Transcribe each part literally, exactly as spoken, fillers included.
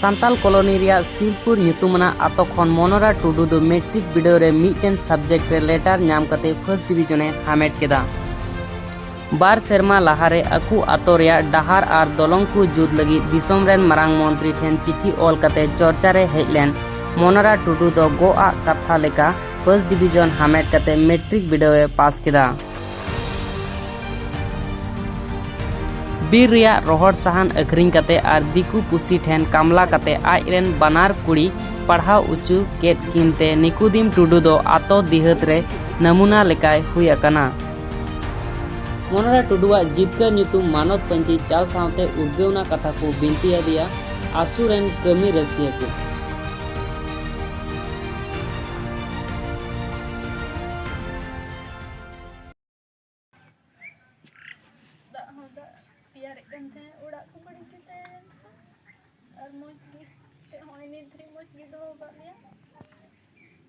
Santal colony ᱨᱮᱭᱟᱜ ᱥᱤᱞᱯᱩᱨ ᱧᱩᱛᱩᱢᱟᱱᱟᱜ ᱟᱛᱳ ᱠᱷᱚᱱ ᱢᱚᱱᱳᱨᱟ ᱴᱩᱰᱩ ᱫᱚ ᱢᱮᱴᱨᱤᱠ ᱵᱤᱰᱟᱹᱣ ᱨᱮ ᱢᱤᱫᱴᱮᱱ ᱥᱟᱵᱡᱮᱠᱴ ᱨᱮ ᱞᱮᱴᱟᱨ ᱧᱟᱢ ᱠᱟᱛᱮ ᱯᱷᱟᱨᱥᱴ ᱰᱤᱵᱤᱡᱚᱱ ᱮ ᱦᱟᱢᱮᱴ ᱠᱮᱫᱟ᱾ ᱵᱟᱨ ᱥᱮᱨᱢᱟ ᱞᱟᱦᱟᱨᱮ ᱟᱠᱚ ᱟᱛᱳ ᱨᱮᱭᱟᱜ ᱰᱟᱦᱟᱨ ᱟᱨ ᱫᱚᱞᱚᱝ ᱠᱚ ᱡᱩᱛ ᱞᱟᱹᱜᱤᱫ ᱫᱤᱥᱚᱢ ᱨᱮᱱ ᱢᱟᱨᱟᱝ ᱢᱚᱱᱛᱨᱤ ᱴᱷᱮᱱ ᱪᱤᱴᱷᱤ ᱚᱞ ᱠᱟᱛᱮ ᱪᱚᱨᱪᱟ ᱨᱮ ᱦᱮᱡ ᱞᱮᱱ ᱢᱚᱱᱳᱨᱟ ᱴᱩᱰᱩ ᱫᱚ ᱜᱚ ᱟᱜ ᱠᱟᱛᱷᱟ ᱞᱮᱠᱟ ᱯᱷᱟᱨᱥᱴ ᱰᱤᱵᱤᱡᱚᱱ ᱦᱟᱢᱮᱴ ᱠᱟᱛᱮ ᱢᱮᱴᱨᱤᱠ ᱵᱤᱰᱟᱹᱣ ᱮ ᱯᱟᱥ ᱠᱮᱫᱟ᱾ ᱵᱤᱨ ᱨᱮᱭᱟᱜ ᱨᱚᱦᱚᱲ ᱥᱟᱦᱟᱱ ᱟᱹᱠᱷᱨᱤᱧ ᱠᱟᱛᱮ ᱟᱨ ᱫᱤᱠᱩ ᱯᱩᱥᱤ ᱴᱷᱮᱱ ᱠᱟᱢᱞᱟ ᱠᱟᱛᱮ ᱟᱡ ᱨᱮᱱ ᱵᱟᱱᱟᱨ ᱠᱩᱲᱤ ᱯᱟᱲᱦᱟᱣ ᱚᱪᱚ ᱠᱮᱫ ᱠᱤᱱ ᱛᱮ ᱱᱤᱠᱩᱫᱤᱢ ᱴᱩᱰᱩ ᱫᱚ ᱟᱛᱳ ᱫᱤᱦᱟᱹᱛ ᱨᱮ ᱱᱟᱢᱩᱱᱟ ᱞᱮᱠᱟᱭ ᱦᱩᱭ ᱟᱠᱟᱱᱟ᱾ ᱢᱚᱱᱳᱨᱟ ᱴᱩᱰᱩᱣᱟᱜ ᱡᱤᱛᱠᱟᱹᱨ ᱧᱩᱛᱩᱢ ᱢᱟᱱᱚᱛ ᱯᱟᱹᱧᱪᱤ ᱪᱟᱞ ᱥᱟᱶᱛᱮ ᱩᱫᱽᱜᱟᱹᱣᱱᱟ ᱠᱟᱛᱷᱟ ᱠᱚ ᱵᱤᱱᱛᱤ ᱟᱫᱮᱭᱟ ᱟᱥᱩ ᱨᱮᱱ ᱠᱟᱹᱢᱤ ᱨᱟᱹᱥᱤᱭᱟᱹ ᱠᱚ᱾ ᱫᱟᱜ ᱦᱚᱸ ᱫᱟᱜ ᱛᱮᱭᱟᱨᱮᱫ ᱠᱟᱱ ᱛᱟᱦᱮᱸᱫ, ᱚᱲᱟᱜ ᱠᱚ ᱵᱟᱹᱲᱤᱡ ᱜᱮ ᱛᱟᱦᱮᱸ ᱞᱮᱱ ᱛᱟᱠᱚᱣᱟ᱾ ᱟᱨ ᱢᱚᱡᱽ ᱜᱮ ᱛᱮ ᱦᱚᱸᱜᱼᱚᱭ ᱱᱤᱛ ᱫᱷᱟᱹᱨᱤᱡ ᱢᱚᱡᱽ ᱜᱮ ᱫᱚᱦᱚ ᱟᱠᱟᱫ ᱞᱮᱭᱟ᱾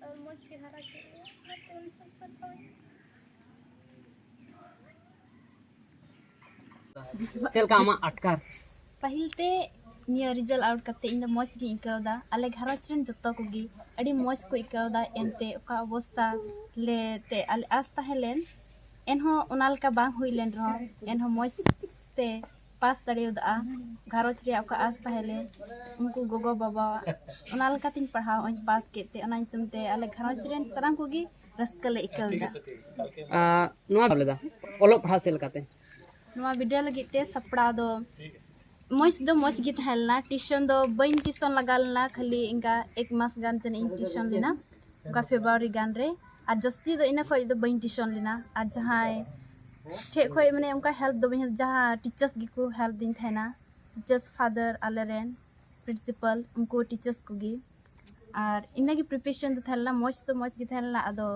ᱟᱨ ᱢᱚᱡᱽ ᱜᱮ ᱦᱟᱨᱟ ᱠᱮᱫ ᱞᱮᱭᱟ᱾ ᱚᱱᱟᱛᱮ ᱩᱱᱤ ᱥᱚᱝᱥᱟᱨ ᱠᱷᱚᱱ ᱪᱮᱫ ᱞᱮᱠᱟ ᱟᱢᱟᱜ ᱟᱴᱠᱟᱨ? ᱯᱟᱹᱦᱤᱞ ᱛᱮ ᱱᱤᱭᱟᱹ ᱨᱤᱡᱟᱞᱴ ᱟᱣᱩᱴ ᱠᱟᱛᱮ ᱤᱧ ᱫᱚ ᱢᱚᱡᱽ ᱜᱤᱧ ᱟᱹᱭᱠᱟᱹᱣ ᱮᱫᱟ᱾ ᱟᱞᱮ ᱜᱷᱟᱨᱚᱸᱡᱽ ᱨᱮᱱ ᱡᱚᱛᱚ ᱠᱚᱜᱮ ᱟᱹᱰᱤ ᱢᱚᱡᱽ ᱠᱚ ᱟᱹᱭᱠᱟᱹᱣ ᱮᱫᱟ᱾ ᱮᱱᱛᱮ ᱚᱠᱟ ᱚᱵᱚᱥᱛᱟ ᱞᱮ ᱛᱮ ᱟᱞᱮ ᱟᱸᱥ ᱛᱟᱦᱮᱸ ᱞᱮᱱ, ᱮᱱᱦᱚᱸ ᱚᱱᱟ ᱞᱮᱠᱟ ᱵᱟᱝ ᱦᱩᱭ ᱞᱮᱱ ᱨᱮᱦᱚᱸ, ᱮᱱᱦᱚᱸ ᱢᱚᱡᱽ ᱛᱮ ᱯᱟᱥ ᱫᱟᱲᱮᱭᱟᱫᱟ᱾ ᱜᱷᱟᱨᱚᱸᱡᱽ ᱨᱮᱭᱟᱜ ᱚᱠᱟ ᱟᱸᱥ ᱛᱟᱦᱮᱸ ᱞᱮᱱ, ᱩᱱᱠᱩ ᱜᱚᱜᱚ ᱵᱟᱵᱟᱣᱟᱜ, ᱚᱱᱟ ᱞᱮᱠᱟᱛᱤᱧ ᱯᱟᱲᱦᱟᱣ ᱦᱚᱸᱧ ᱯᱟᱥ ᱠᱮᱫ ᱛᱮ ᱚᱱᱟ ᱧᱩᱛᱩᱢ ᱛᱮ ᱟᱞᱮ ᱜᱷᱟᱨᱚᱸᱡᱽ ᱨᱮᱱ ᱥᱟᱱᱟᱢ ᱠᱚᱜᱮ ᱨᱟᱹᱥᱠᱟᱹ ᱞᱮ ᱟᱹᱭᱠᱟᱹᱣ ᱮᱫᱟ᱾ ᱟᱨ ᱱᱚᱣᱟ ᱞᱮᱫᱟ ᱚᱞᱚᱜ ᱯᱟᱲᱦᱟᱜ ᱪᱮᱫ ᱞᱮᱠᱟᱛᱮ? ᱱᱚᱣᱟ ᱵᱤᱰᱟᱹᱣ ᱞᱟᱹᱜᱤᱫ ᱛᱮ ᱥᱟᱯᱲᱟᱣ ᱫᱚ ᱢᱚᱡᱽ ᱫᱚ ᱢᱚᱡᱽ ᱜᱮ ᱛᱟᱦᱮᱸ ᱞᱮᱱᱟ᱾ ᱴᱤᱭᱩᱥᱚᱱ ᱫᱚ ᱵᱟᱹᱧ ᱴᱤᱭᱩᱥᱚᱱ ᱞᱟᱜᱟᱣ ᱞᱮᱱᱟ, ᱠᱷᱟᱹᱞᱤ ᱤᱱᱠᱟ ᱮᱠ ᱢᱟᱥ ᱜᱟᱱ ᱡᱟᱹᱱᱤᱡ ᱤᱧ ᱴᱤᱭᱩᱥᱚᱱ ᱞᱮᱱᱟ, ᱚᱱᱠᱟ ᱯᱷᱮᱵᱽᱨᱩᱣᱟᱨᱤ ᱜᱟᱱ ᱨᱮ᱾ ᱟᱨ ᱡᱟᱹᱥᱛᱤ ᱫᱚ ᱤᱱᱟᱹ ᱠᱷᱚᱡ ᱫᱚ ᱵᱟᱹᱧ ᱴᱤᱭᱩᱥᱚᱱ ᱞᱮᱱᱟ᱾ ᱟᱨ ᱡᱟᱦᱟᱸᱭ ᱴᱷᱮᱡ ᱠᱷᱚᱡ ᱢᱟᱱᱮ ᱚᱱᱠᱟ ᱦᱮᱞᱯ ᱫᱚ ᱵᱟᱹᱧ, ᱡᱟᱦᱟᱸ ᱴᱤᱪᱟᱨᱥ ᱜᱮᱠᱚ ᱦᱮᱞᱯ ᱫᱤᱧ ᱛᱟᱦᱮᱱᱟ, ᱴᱤᱪᱟᱨᱥ ᱯᱷᱟᱫᱟᱨ ᱟᱞᱮ ᱨᱮᱱ ᱯᱨᱤᱱᱥᱤᱯᱟᱞ, ᱩᱱᱠᱩ ᱴᱤᱪᱟᱨᱥ ᱠᱚᱜᱮ᱾ ᱟᱨ ᱤᱱᱟᱹᱜᱮ ᱯᱨᱤᱯᱟᱨᱮᱥᱚᱱ ᱫᱚ ᱛᱟᱦᱮᱸ ᱞᱮᱱᱟ, ᱢᱚᱡᱽ ᱫᱚ ᱢᱚᱡᱽ ᱜᱮ ᱛᱟᱦᱮᱸ ᱞᱮᱱᱟ᱾ ᱟᱫᱚ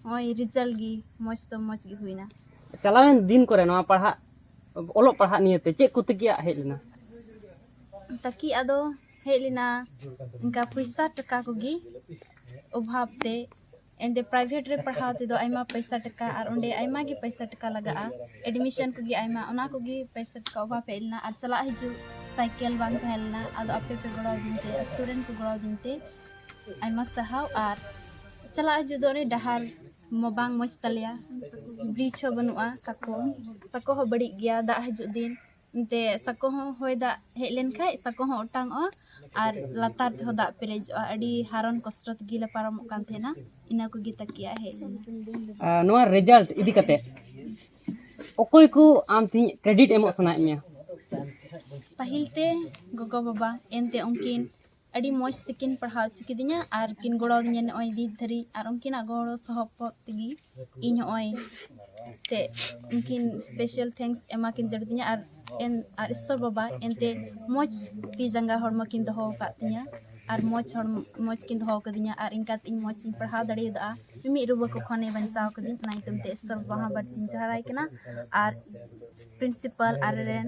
ᱱᱚᱜᱼᱚᱭ ᱨᱤᱡᱟᱞᱴ ᱜᱮ ᱢᱚᱡᱽ ᱫᱚ ᱢᱚᱡᱽ ᱜᱮ ᱦᱩᱭᱱᱟ᱾ ᱪᱟᱞᱟᱣᱮᱱ ᱫᱤᱱ ᱠᱚᱨᱮ ᱱᱚᱣᱟ ᱯᱟᱲᱦᱟᱜ, ᱚᱞᱚᱜ ᱯᱟᱲᱦᱟᱜ ᱱᱤᱭᱮᱛᱮ ᱪᱮᱫ ᱠᱚ ᱛᱟᱹᱠᱤᱭᱟᱜ ᱦᱮᱡ ᱞᱮᱱᱟ? ᱛᱟᱹᱠᱤ ᱟᱫᱚ ᱦᱮᱡ ᱞᱮᱱᱟ ᱤᱱᱠᱟ ᱯᱚᱭᱥᱟ ᱴᱟᱠᱟ ᱠᱚᱜᱮ ᱚᱵᱷᱟᱵ ᱛᱮ᱾ ᱮᱱᱛᱮ ᱯᱨᱟᱭᱵᱷᱮᱴ ᱨᱮ ᱯᱟᱲᱦᱟᱣ ᱛᱮᱫᱚ ᱟᱭᱢᱟ ᱯᱚᱭᱥᱟ ᱴᱟᱠᱟ ᱟᱨ ᱚᱸᱰᱮ ᱟᱭᱢᱟ ᱜᱮ ᱯᱚᱭᱥᱟ ᱴᱟᱠᱟ ᱞᱟᱜᱟᱜᱼᱟ, ᱮᱰᱢᱤᱥᱚᱱ ᱠᱚᱜᱮ ᱟᱭᱢᱟ, ᱚᱱᱟ ᱠᱚᱜᱮ ᱯᱚᱭᱥᱟ ᱴᱟᱠᱟ ᱚᱵᱷᱟᱵ ᱦᱮᱡ ᱞᱮᱱᱟ᱾ ᱟᱨ ᱪᱟᱞᱟᱜ ᱦᱤᱡᱩᱜ ᱥᱟᱭᱠᱮᱞ ᱵᱟᱝ ᱛᱟᱦᱮᱸ ᱞᱮᱱᱟ, ᱟᱫᱚ ᱟᱯᱮ ᱯᱮ ᱜᱚᱲᱚ ᱟᱹᱫᱤᱧ ᱛᱮ, ᱥᱩᱨᱮᱱ ᱠᱚ ᱜᱚᱲᱚ ᱟᱹᱫᱤᱧ ᱛᱮ ᱟᱭᱢᱟ ᱥᱟᱨᱦᱟᱣ᱾ ᱟᱨ ᱪᱟᱞᱟᱜ ᱦᱤᱡᱩᱜ ᱫᱚ ᱟᱹᱰᱤ ᱰᱟᱦᱟᱨ ᱢᱟ ᱵᱟᱝ ᱢᱚᱡᱽ ᱛᱟᱞᱮᱭᱟ, ᱵᱨᱤᱡᱽ ᱦᱚᱸ ᱵᱟᱹᱱᱩᱜᱼᱟ, ᱥᱟᱠᱚ ᱥᱟᱠᱚ ᱦᱚᱸ ᱵᱟᱹᱲᱤᱡ ᱜᱮᱭᱟ, ᱫᱟᱜ ᱦᱤᱡᱩᱜ ᱫᱤᱱ ᱮᱱᱛᱮ ᱥᱟᱠᱚ ᱦᱚᱸ ᱦᱚᱭ ᱫᱟᱜ ᱦᱮᱡ ᱞᱮᱱᱠᱷᱟᱡ ᱥᱟᱠᱚ ᱦᱚᱸ ᱚᱴᱟᱝᱚᱜᱼᱟ ᱟᱨ ᱞᱟᱛᱟᱨ ᱛᱮᱦᱚᱸ ᱫᱟᱜ ᱯᱮᱨᱮᱡᱚᱜᱼᱟ᱾ ᱟᱹᱰᱤ ᱦᱟᱨᱚᱱ ᱠᱚᱥᱴᱚ ᱛᱮᱜᱮ ᱞᱮ ᱯᱟᱨᱚᱢᱚᱜ ᱠᱟᱱ ᱛᱟᱦᱮᱱᱟ᱾ ᱤᱱᱟᱹ ᱠᱚᱜᱮ ᱛᱟᱹᱠᱤᱭᱟ ᱦᱮᱡ ᱞᱮᱱᱟ᱾ ᱱᱚᱣᱟ ᱨᱮᱡᱟᱞᱴ ᱤᱫᱤ ᱠᱟᱛᱮ ᱚᱠᱚᱭ ᱠᱚ ᱟᱢ ᱛᱮᱦᱮᱧ ᱠᱨᱮᱰᱤᱴ ᱮᱢᱚᱜ ᱥᱟᱱᱟᱭᱮᱫ ᱢᱮᱭᱟ? ᱯᱟᱹᱦᱤᱞ ᱛᱮ ᱜᱚᱜᱚ-ᱵᱟᱵᱟ, ᱮᱱᱛᱮ ᱩᱱᱠᱤᱱ ᱟᱹᱰᱤ ᱢᱚᱡᱽ ᱛᱮᱠᱤᱱ ᱯᱟᱲᱦᱟᱣ ᱦᱚᱪᱚ ᱠᱤᱫᱤᱧᱟ ᱟᱨ ᱠᱤᱱ ᱜᱚᱲᱚ ᱟᱹᱫᱤᱧᱟ ᱱᱚᱜᱼᱚᱭ ᱱᱤᱛ ᱫᱷᱟᱹᱨᱤᱡ᱾ ᱟᱨ ᱩᱱᱠᱤᱱᱟᱜ ᱜᱚᱲᱚ ᱥᱚᱦᱚᱯᱚᱫ ᱛᱮᱜᱮ ᱤᱧ ᱱᱚᱜᱼᱚᱭ ᱛᱮ ᱩᱱᱠᱤᱱ ᱥᱯᱮᱥᱟᱞ ᱛᱷᱮᱝᱠᱥ ᱮᱢᱟ ᱠᱤᱱ ᱡᱟᱹᱨᱩᱲ ᱫᱤᱧᱟ᱾ ᱟᱨ ᱮᱱ ᱟᱨ ᱤᱥᱥᱚᱨ ᱵᱟᱵᱟ ᱮᱱᱛᱮ ᱢᱚᱡᱽ ᱛᱤ ᱡᱟᱸᱜᱟ ᱦᱚᱲᱢᱚ ᱠᱤᱱ ᱫᱚᱦᱚ ᱟᱠᱟᱫ ᱛᱤᱧᱟ ᱟᱨ ᱢᱚᱡᱽ ᱦᱚᱲᱢᱚ ᱢᱚᱡᱽ ᱠᱤᱱ ᱫᱚᱦᱚ ᱠᱟᱫᱤᱧᱟ ᱟᱨ ᱤᱱᱠᱟᱛᱮ ᱤᱧ ᱢᱚᱡᱽ ᱤᱧ ᱯᱟᱲᱦᱟᱣ ᱫᱟᱲᱮᱭᱟᱫᱟ᱾ ᱢᱤᱢᱤᱫ ᱨᱩᱣᱟᱹ ᱠᱚ ᱠᱷᱚᱱᱮ ᱵᱟᱧᱪᱟᱣ ᱠᱟᱫᱤᱧ, ᱚᱱᱟ ᱧᱩᱛᱩᱢ ᱛᱮ ᱤᱥᱥᱚᱨ ᱵᱟᱵᱟ ᱦᱚᱸ ᱵᱟᱹᱲᱛᱤᱧ ᱡᱚᱦᱟᱨᱟᱭ ᱠᱟᱱᱟ᱾ ᱟᱨ ᱯᱨᱤᱱᱥᱤᱯᱟᱞ ᱟᱨ ᱨᱮᱱ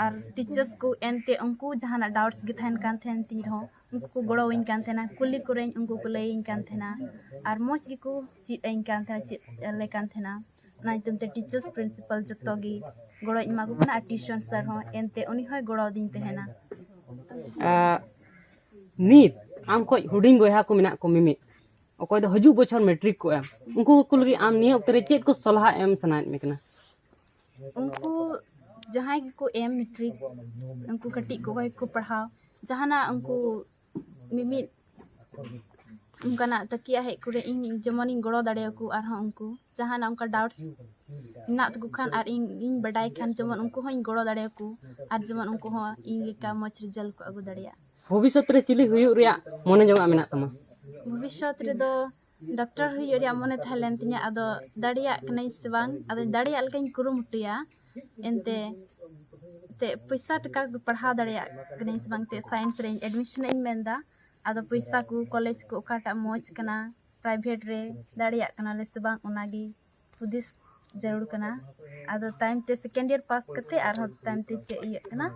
ᱟᱨ ᱴᱤᱪᱟᱨᱥ ᱠᱚ ᱮᱱᱛᱮ ᱩᱱᱠᱩ ᱡᱟᱦᱟᱱᱟᱜ ᱰᱟᱣᱩᱴᱥ ᱜᱮ ᱛᱟᱦᱮᱱ ᱠᱟᱱ ᱛᱟᱦᱮᱱ ᱛᱤᱧ ᱨᱮᱦᱚᱸ ᱩᱱᱠᱩ ᱠᱚ ᱜᱚᱲᱚᱣᱟᱹᱧ ᱠᱟᱱ ᱛᱟᱦᱮᱱᱟ, ᱠᱩᱞᱤ ᱠᱚᱨᱮᱧ ᱩᱱᱠᱩ ᱠᱚ ᱞᱟᱹᱭᱟᱹᱧ ᱠᱟᱱ ᱛᱟᱦᱮᱱᱟ ᱟᱨ ᱢᱚᱡᱽ ᱜᱮᱠᱚ ᱪᱮᱫ ᱟᱹᱧ ᱠᱟᱱ ᱛᱟᱦᱮᱱᱟ, ᱪᱮᱫ ᱟᱞᱮ ᱠᱟᱱ ᱛᱟᱦᱮᱱᱟ᱾ ᱚᱱᱟ ᱧᱩᱛᱩᱢ ᱛᱮ ᱴᱤᱪᱟᱨᱥ ᱯᱨᱤᱱᱥᱤᱯᱟᱞ ᱡᱚᱛᱚ ᱜᱮ ᱜᱚᱲᱚᱧ ᱮᱢᱟ ᱠᱚ ᱠᱟᱱᱟ ᱟᱨ ᱴᱤᱭᱩᱥᱚᱱ ᱥᱟᱨ ᱦᱚᱸ ᱮᱱᱛᱮ ᱩᱱᱤ ᱦᱚᱸᱭ ᱜᱚᱲᱚ ᱟᱹᱫᱤᱧ ᱛᱟᱦᱮᱱᱟ᱾ ᱟᱨ ᱱᱤᱛ ᱟᱢ ᱠᱷᱚᱡ ᱦᱩᱰᱤᱧ ᱵᱚᱭᱦᱟ ᱠᱚ ᱢᱮᱱᱟᱜ ᱠᱚ ᱢᱤᱢᱤᱫ, ᱚᱠᱚᱭ ᱫᱚ ᱦᱤᱡᱩᱜ ᱵᱚᱪᱷᱚᱨ ᱢᱮᱴᱨᱤᱠ ᱠᱚ ᱮᱢ, ᱩᱱᱠᱩ ᱠᱚ ᱞᱟᱹᱜᱤᱫ ᱟᱢ ᱱᱤᱭᱟᱹ ᱚᱠᱛᱮ ᱨᱮ ᱪᱮᱫ ᱠᱚ ᱥᱚᱞᱦᱟ ᱮᱢ ᱥᱟᱱᱟᱭᱮᱫ ᱢᱮ ᱠᱟᱱᱟ? ᱩᱱᱠᱩ ᱡᱟᱦᱟᱸᱭ ᱜᱮᱠᱚ ᱮᱢ ᱢᱮᱴᱨᱤᱠ, ᱩᱱᱠᱩ ᱠᱟᱹᱴᱤᱡ ᱠᱚ ᱚᱠᱚᱭ ᱠᱚ ᱯᱟᱲᱦᱟᱣ, ᱡᱟᱦᱟᱱᱟᱜ ᱩᱱᱠᱩ ᱢᱤᱢᱤᱫ ᱚᱱᱠᱟᱱᱟᱜ ᱛᱟᱹᱠᱤᱭᱟ ᱦᱮᱡ ᱠᱚᱨᱮ ᱤᱧ ᱡᱮᱢᱚᱱᱤᱧ ᱜᱚᱲᱚ ᱫᱟᱲᱮᱭᱟᱠᱚ, ᱟᱨᱦᱚᱸ ᱩᱱᱠᱩ ᱡᱟᱦᱟᱱᱟᱜ ᱚᱱᱠᱟ ᱰᱟᱣᱩᱴᱥ ᱢᱮᱱᱟᱜ ᱛᱟᱠᱚ ᱠᱷᱟᱱ ᱟᱨ ᱤᱧ ᱤᱧ ᱵᱟᱰᱟᱭ ᱠᱷᱟᱱ ᱡᱮᱢᱚᱱ ᱩᱱᱠᱩ ᱦᱚᱸᱧ ᱜᱚᱲᱚ ᱫᱟᱲᱮᱭᱟᱠᱚ ᱟᱨ ᱡᱮᱢᱚᱱ ᱩᱱᱠᱩ ᱦᱚᱸ ᱤᱧ ᱞᱮᱠᱟ ᱢᱚᱡᱽ ᱨᱮᱡᱟᱞᱴ ᱠᱚ ᱟᱹᱜᱩ ᱫᱟᱲᱮᱭᱟᱜ᱾ ᱵᱷᱚᱵᱤᱥᱥᱚᱛ ᱨᱮ ᱪᱤᱞᱤ ᱦᱩᱭᱩᱜ ᱨᱮᱭᱟᱜ ᱢᱚᱱᱮ ᱡᱚᱝᱟᱜ ᱢᱮᱱᱟᱜ ᱛᱟᱢᱟ? ᱵᱷᱚᱵᱤᱥᱥᱚᱛ ᱨᱮᱫᱚ ᱰᱟᱠᱛᱟᱨ ᱦᱩᱭᱩᱜ ᱨᱮᱭᱟᱜ ᱢᱚᱱᱮ ᱛᱟᱦᱮᱸ ᱞᱮᱱ ᱛᱤᱧᱟᱹ, ᱟᱫᱚ ᱫᱟᱲᱮᱭᱟᱜ ᱠᱟᱹᱱᱟᱹᱧ ᱥᱮ ᱵᱟᱝ, ᱟᱫᱚ ᱫᱟᱲᱮᱭᱟᱜ ᱞᱮᱠᱟᱧ ᱠᱩᱨᱩᱢᱩᱴᱩᱭᱟ᱾ ᱮᱱᱛᱮ ᱮᱱᱛᱮ ᱯᱚᱭᱥᱟ ᱴᱟᱠᱟ ᱠᱚ ᱯᱟᱲᱦᱟᱣ ᱫᱟᱲᱮᱭᱟᱜ ᱠᱟᱹᱱᱟᱹᱧ ᱥᱮ ᱵᱟᱝ, ᱮᱱᱛᱮ ᱥᱟᱭᱮᱱᱥ ᱨᱮᱧ ᱮᱰᱢᱤᱥᱚᱱ ᱤᱧ ᱢᱮᱱᱫᱟ᱾ ᱟᱫᱚ ᱯᱚᱭᱥᱟ ᱠᱚ ᱠᱚᱞᱮᱡᱽ ᱠᱚ ᱚᱠᱟᱴᱟᱜ ᱢᱚᱡᱽ ᱠᱟᱱᱟ, ᱯᱨᱟᱭᱵᱷᱮᱴ ᱨᱮ ᱫᱟᱲᱮᱭᱟᱜ ᱠᱟᱱᱟᱞᱮ ᱥᱮ ᱵᱟᱝ, ᱚᱱᱟᱜᱮ ᱦᱩᱫᱤᱥ ᱡᱟᱹᱨᱩᱲ ᱠᱟᱱᱟ᱾ ᱟᱫᱚ ᱛᱟᱭᱚᱢ ᱛᱮ ᱥᱮᱠᱮᱱᱰ ᱤᱭᱟᱨ ᱯᱟᱥ ᱠᱟᱛᱮ ᱟᱨᱦᱚᱸ ᱛᱟᱭᱚᱢ ᱛᱮ ᱪᱮᱫ ᱤᱭᱟᱹᱜ ᱠᱟᱱᱟ,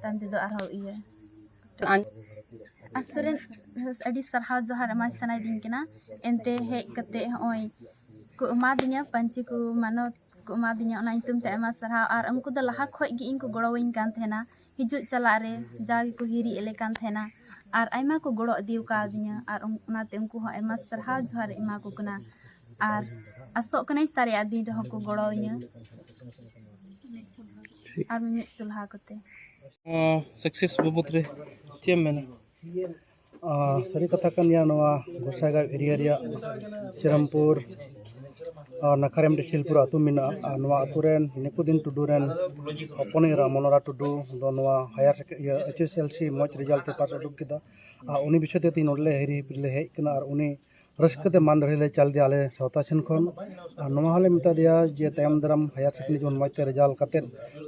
ᱛᱟᱭᱚᱢ ᱛᱮᱫᱚ ᱟᱨᱦᱚᱸ ᱤᱭᱟᱹ᱾ ᱟᱨ ᱥᱩᱨᱮᱱ ᱟᱹᱰᱤ ᱥᱟᱨᱦᱟᱣ ᱡᱚᱦᱟᱨ ᱮᱢᱟ ᱥᱟᱱᱟᱭᱮᱫᱤᱧ ᱠᱟᱱᱟ᱾ ᱮᱱᱛᱮ ᱦᱮᱡ ᱠᱟᱛᱮ ᱦᱚᱸᱜᱼᱚᱭ ᱠᱚ ᱮᱢᱟᱫᱤᱧᱟ, ᱯᱟᱹᱧᱪᱤ ᱠᱚ ᱢᱟᱱᱚᱛ ᱠᱚ ᱮᱢᱟᱫᱤᱧᱟ, ᱚᱱᱟ ᱧᱩᱛᱩᱢ ᱛᱮ ᱟᱭᱢᱟ ᱥᱟᱨᱦᱟᱣ᱾ ᱟᱨ ᱩᱱᱠᱩ ᱫᱚ ᱞᱟᱦᱟ ᱠᱷᱚᱡ ᱜᱮ ᱤᱧ ᱠᱚ ᱜᱚᱲᱚᱣᱟᱹᱧ ᱠᱟᱱ ᱛᱟᱦᱮᱱᱟ, ᱦᱤᱡᱩᱜ ᱪᱟᱞᱟᱜ ᱨᱮ ᱡᱟ ᱜᱮᱠᱚ ᱦᱤᱨᱤ ᱮᱫ ᱞᱮ ᱠᱟᱱ ᱛᱟᱦᱮᱱᱟ᱾ ᱟᱨ ᱟᱭᱢᱟ ᱠᱚ ᱜᱚᱲᱚ ᱤᱫᱤ ᱟᱠᱟᱣᱫᱤᱧᱟ᱾ ᱟᱨ ᱚᱱᱟᱛᱮ ᱩᱱᱠᱩ ᱦᱚᱸ ᱟᱭᱢᱟ ᱥᱟᱨᱦᱟᱣ ᱡᱚᱦᱟᱨ ᱤᱧ ᱮᱢᱟ ᱠᱚ ᱠᱟᱱᱟ᱾ ᱟᱨ ᱟᱥᱚᱜ ᱠᱟᱹᱱᱟᱹᱧ ᱥᱟᱨᱮᱡᱟᱜ ᱫᱤᱱ ᱨᱮᱦᱚᱸ ᱠᱚ ᱜᱚᱲᱚ ᱤᱧᱟ᱾ ᱟᱨ ᱢᱤᱢᱤᱫ ᱥᱚᱞᱦᱟ ᱠᱚᱛᱮ᱾ ᱥᱟᱠᱥᱮᱥ ᱵᱟᱵᱚᱫ ᱨᱮ ᱪᱮᱫ ᱮᱢ ᱢᱮᱱᱟ? ᱥᱟᱹᱨᱤ ᱠᱟᱛᱷᱟ ᱠᱟᱱ ᱜᱮᱭᱟ᱾ ᱱᱚᱣᱟ ᱜᱚᱸᱥᱟᱭᱜᱟᱸᱣ ᱮᱨᱤᱭᱟ ᱨᱮᱭᱟᱜ ᱥᱤᱨᱟᱢᱯᱩᱨ ᱱᱟᱠᱷᱟ ᱨᱮ ᱢᱤᱫᱴᱮᱱ ᱥᱤᱞᱯᱩᱨ ᱟᱹᱛᱩ ᱢᱮᱱᱟᱜᱼᱟ᱾ ᱟᱨ ᱱᱚᱣᱟ ᱟᱹᱛᱩ ᱨᱮᱱ ᱱᱤᱠᱩᱫᱤᱱ ᱴᱩᱰᱩ ᱨᱮᱱ ᱦᱚᱯᱚᱱ ᱮᱨᱟ ᱢᱚᱱᱚᱨᱟ ᱴᱩᱰᱩ ᱫᱚ ᱱᱚᱣᱟ ᱦᱟᱭᱟᱨ ᱥᱮᱠᱮ- ᱤᱭᱟᱹ ᱮᱭᱤᱪ ᱮᱥ ᱮᱞ ᱥᱤ ᱢᱚᱡᱽ ᱨᱮᱡᱟᱞᱴ ᱮ ᱯᱟᱥ ᱩᱰᱩᱠ ᱠᱮᱫᱟ᱾ ᱟᱨ ᱩᱱᱤ ᱵᱤᱥᱚᱭ ᱛᱮ ᱛᱮᱦᱮᱧ ᱱᱚᱰᱮ ᱞᱮ ᱦᱤᱨᱤ ᱦᱤᱯᱤᱨ ᱞᱮ ᱦᱮᱡ ᱟᱠᱟᱱᱟ᱾ ᱟᱨ ᱩᱱᱤ ᱨᱟᱹᱥᱠᱟᱹ ᱛᱮ ᱢᱟᱱ ᱫᱟᱲᱮ ᱞᱮ ᱪᱟᱞ ᱟᱫᱮᱭᱟ ᱟᱞᱮ ᱥᱟᱶᱛᱟ ᱥᱮᱱ ᱠᱷᱚᱱ᱾ ᱟᱨ ᱱᱚᱣᱟ ᱦᱚᱸᱞᱮ ᱢᱮᱛᱟ ᱫᱮᱭᱟ ᱡᱮ ᱛᱟᱭᱚᱢ ᱫᱟᱨᱟᱢ ᱦᱟᱭᱟᱨ ᱥᱮᱠᱮᱱᱰᱟᱨᱤ ᱡᱮᱢᱚᱱ ᱢᱚᱡᱽ ᱛᱮ ᱨᱮᱡᱟᱞᱴ ᱠᱟᱛᱮᱫ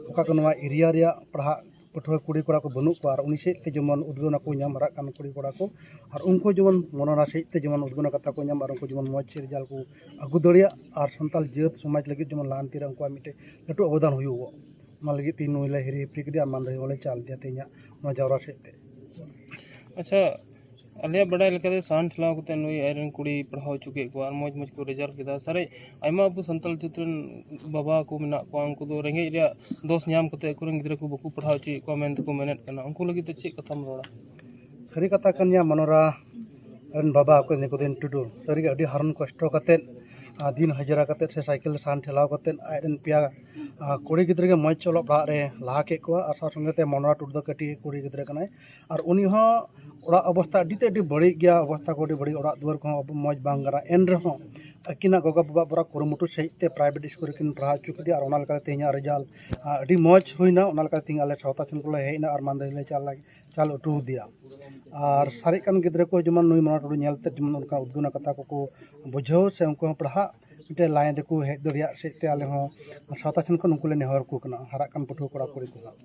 ᱚᱠᱟ ᱠᱚ ᱱᱚᱣᱟ ᱮᱨᱤᱭᱟ ᱨᱮᱭᱟᱜ ᱯᱟᱲᱦᱟᱜ ᱯᱟᱹᱴᱷᱩᱣᱟᱹ ᱠᱩᱲᱤ ᱠᱚᱲᱟ ᱠᱚ ᱵᱟᱹᱱᱩᱜ ᱠᱚᱣᱟ, ᱟᱨ ᱩᱱᱤ ᱥᱮᱫ ᱛᱮ ᱡᱮᱢᱚᱱ ᱩᱫᱽᱜᱟᱹᱣ ᱱᱟᱠᱚ ᱧᱟᱢ ᱦᱟᱨᱟᱜ ᱠᱟᱱ ᱠᱩᱲᱤ ᱠᱚᱲᱟ ᱠᱚ, ᱟᱨ ᱩᱱᱠᱩ ᱡᱮᱢᱚᱱ ᱢᱚᱱᱚᱨᱟ ᱥᱮᱫ ᱛᱮ ᱡᱮᱢᱚᱱ ᱩᱫᱽᱜᱟᱹᱣ ᱠᱟᱛᱷᱟ ᱠᱚ ᱧᱟᱢ, ᱟᱨ ᱩᱱᱠᱩ ᱡᱮᱢᱚᱱ ᱢᱚᱡᱽ ᱥᱮ ᱨᱮᱡᱟᱞᱴ ᱠᱚ ᱟᱹᱜᱩ ᱫᱟᱲᱮᱭᱟᱜ, ᱟᱨ ᱥᱟᱱᱛᱟᱲ ᱡᱟᱹᱛ ᱥᱚᱢᱟᱡᱽ ᱞᱟᱹᱜᱤᱫ ᱡᱮᱢᱚᱱ ᱞᱟᱦᱟᱱᱛᱤ ᱨᱮ ᱩᱱᱠᱩᱣᱟᱜ ᱢᱤᱫᱴᱮᱡ ᱞᱟᱹᱴᱩ ᱚᱵᱚᱫᱟᱱ ᱦᱩᱭᱩᱜᱚᱜ᱾ ᱚᱱᱟ ᱞᱟᱹᱜᱤᱫ ᱛᱮ ᱱᱩᱭ ᱞᱮ ᱦᱤᱨᱤ ᱦᱤᱯᱤᱨ ᱠᱮᱫᱮᱭᱟ ᱟᱨ ᱢᱟᱱ ᱫᱟᱲᱮ ᱦᱚᱸᱞᱮ ᱪᱟᱞ ᱟᱫᱮᱭᱟ ᱛᱮᱦᱮᱧᱟᱜ ᱱᱚᱣᱟ ᱡᱟᱣᱨᱟ ᱥᱮᱫ ᱛᱮ᱾ ᱟᱪᱪᱷᱟ, ᱟᱞᱮᱭᱟᱜ ᱵᱟᱰᱟᱭ ᱞᱮᱠᱟᱛᱮ ᱥᱟᱦᱟᱱ ᱴᱷᱮᱞᱟᱣ ᱠᱟᱛᱮ ᱱᱩᱭ ᱟᱡᱨᱮᱱ ᱠᱩᱲᱤ ᱯᱟᱲᱦᱟᱣ ᱦᱚᱪᱚ ᱠᱮᱫ ᱠᱚᱣᱟ ᱟᱨ ᱢᱚᱡᱽ ᱢᱚᱡᱽ ᱠᱚ ᱨᱮᱡᱟᱞᱴ ᱠᱮᱫᱟ᱾ ᱥᱟᱨᱮᱡ ᱟᱭᱢᱟ ᱟᱵᱚ ᱥᱟᱱᱛᱟᱲ ᱡᱟᱹᱛ ᱨᱮᱱ ᱵᱟᱵᱟ ᱠᱚ ᱢᱮᱱᱟᱜ ᱠᱚᱣᱟ, ᱩᱱᱠᱩ ᱫᱚ ᱨᱮᱸᱜᱮᱡ ᱨᱮᱭᱟᱜ ᱫᱳᱥ ᱧᱟᱢ ᱠᱟᱛᱮ ᱟᱠᱚᱨᱮᱱ ᱜᱤᱫᱽᱨᱟᱹ ᱠᱚ ᱵᱟᱠᱚ ᱯᱟᱲᱦᱟᱣ ᱦᱚᱪᱚᱭᱮᱫ ᱠᱚᱣᱟ ᱢᱮᱱᱛᱮ ᱠᱚ ᱢᱮᱱᱮᱫ ᱠᱟᱱᱟ᱾ ᱩᱱᱠᱩ ᱞᱟᱹᱜᱤᱫ ᱛᱮ ᱪᱮᱫ ᱠᱟᱛᱷᱟᱢ ᱨᱚᱲᱟ? ᱥᱟᱹᱨᱤ ᱠᱟᱛᱷᱟ ᱠᱟᱱ ᱜᱮᱭᱟ, ᱢᱚᱱᱚᱨᱟ ᱨᱮᱱ ᱵᱟᱵᱟ ᱚᱠᱚᱭ ᱱᱤᱠᱩᱫᱤᱱ ᱴᱩᱰᱩ ᱥᱟᱹᱨᱤᱜᱮ ᱟᱹᱰᱤ ᱦᱟᱨᱚᱱ ᱠᱚᱥᱴᱚ ᱠᱟᱛᱮᱫ, ᱟᱨ ᱫᱤᱱ ᱦᱟᱡᱨᱟ ᱠᱟᱛᱮᱫ ᱥᱮ ᱥᱟᱭᱠᱮᱞ ᱥᱟᱦᱟᱱ ᱴᱷᱮᱞᱟᱣ ᱠᱟᱛᱮᱫ ᱟᱡ ᱨᱮᱱ ᱯᱮᱭᱟ, ᱟᱨ ᱠᱩᱲᱤ ᱜᱤᱫᱽᱨᱟᱹ ᱜᱮ ᱢᱚᱡᱽ ᱚᱞᱚᱜ ᱯᱟᱲᱦᱟᱜ ᱨᱮ ᱞᱟᱦᱟ ᱠᱮᱫ ᱠᱚᱣᱟ᱾ ᱟᱨ ᱥᱟᱶ ᱥᱚᱸᱜᱮ ᱛᱮ ᱢᱚᱱᱚᱨᱟ ᱴᱩᱰᱩ ᱫᱚ ᱠᱟᱹᱴᱤᱡ ᱠᱩᱲᱤ ᱜᱤᱫᱽᱨᱟᱹ ᱠᱟᱱᱟᱭ, ᱟᱨ ᱩᱱᱤ ᱦᱚᱸ ᱚᱲᱟᱜ ᱚᱵᱚᱥᱛᱟ ᱟᱹᱰᱤ ᱛᱮᱫ ᱟᱹᱰᱤ ᱵᱟᱹᱲᱤᱡ ᱜᱮᱭᱟ, ᱚᱵᱚᱥᱛᱟ ᱠᱚ ᱟᱹᱰᱤ ᱵᱟᱹᱲᱤᱡ, ᱚᱲᱟᱜ ᱫᱩᱣᱟᱹᱨ ᱠᱚᱦᱚᱸ ᱢᱚᱡᱽ ᱵᱟᱝ ᱠᱟᱱᱟ᱾ ᱮᱱ ᱨᱮᱦᱚᱸ ᱟᱹᱠᱤᱱᱟᱜ ᱜᱚᱜᱚ ᱵᱟᱵᱟ ᱵᱚᱨᱟ ᱠᱩᱨᱩᱢᱩᱴᱩ ᱥᱟᱹᱦᱤᱡ ᱛᱮ ᱯᱨᱟᱭᱵᱷᱮᱴ ᱥᱠᱩᱞ ᱨᱮᱠᱤᱱ ᱯᱟᱲᱦᱟᱣ ᱦᱚᱪᱚ ᱠᱮᱫᱮᱭᱟ, ᱟᱨ ᱚᱱᱟ ᱞᱮᱠᱟᱛᱮ ᱛᱮᱦᱮᱧᱟᱜ ᱨᱮᱡᱟᱞᱴ ᱟᱹᱰᱤ ᱢᱚᱡᱽ ᱦᱩᱭᱱᱟ᱾ ᱚᱱᱟ ᱞᱮᱠᱟᱛᱮ ᱛᱮᱦᱮᱧ ᱟᱞᱮ ᱥᱟᱶᱛᱟ ᱥᱮᱱ ᱠᱷᱚᱱ ᱞᱮ ᱦᱮᱡ ᱮᱱᱟ ᱟᱨ ᱢᱟᱱ ᱫᱟᱲᱮ ᱞᱮ ᱪᱟᱞ ᱞᱟᱹᱜᱤᱫ ᱪᱟᱞ ᱦᱚᱴᱚ ᱟᱫᱮᱭᱟ᱾ ᱟᱨ ᱥᱟᱨᱮᱡ ᱠᱟᱱ ᱜᱤᱫᱽᱨᱟᱹ ᱠᱚ ᱡᱮᱢᱚᱱ ᱱᱩᱭ ᱢᱚᱱᱚᱨᱟ ᱴᱩᱰᱩ ᱧᱮᱞ ᱛᱮ ᱡᱮᱢᱚᱱ ᱚᱱᱠᱟ ᱩᱫᱽᱜᱟᱹᱣ ᱨᱮᱱᱟᱜ ᱠᱟᱛᱷᱟ ᱠᱚᱠᱚ ᱵᱩᱡᱷᱟᱹᱣ ᱥᱮ ᱩᱱᱠᱩ ᱦᱚᱸ ᱯᱟᱲᱦᱟᱜ ᱢᱤᱫᱴᱮᱱ ᱞᱟᱭᱤᱱ ᱨᱮᱠᱚ ᱦᱮᱡ ᱫᱟᱲᱮᱭᱟᱜ ᱥᱮᱫ ᱛᱮ ᱟᱞᱮ ᱦᱚᱸ ᱥᱟᱶᱛᱟ ᱥᱮᱱ ᱠᱷᱚᱱ ᱩᱱᱠᱩ ᱞᱮ ᱱᱮᱦᱚᱨ ᱟᱠᱚ ᱠᱟᱱᱟ, ᱦᱟᱨᱟᱜ ᱠᱟᱱ ᱯᱟᱹᱴᱷᱩᱣᱟᱹ ᱠᱚᱲᱟ ᱠᱩᱲᱤ ᱠᱚ ᱦᱟᱸᱜ᱾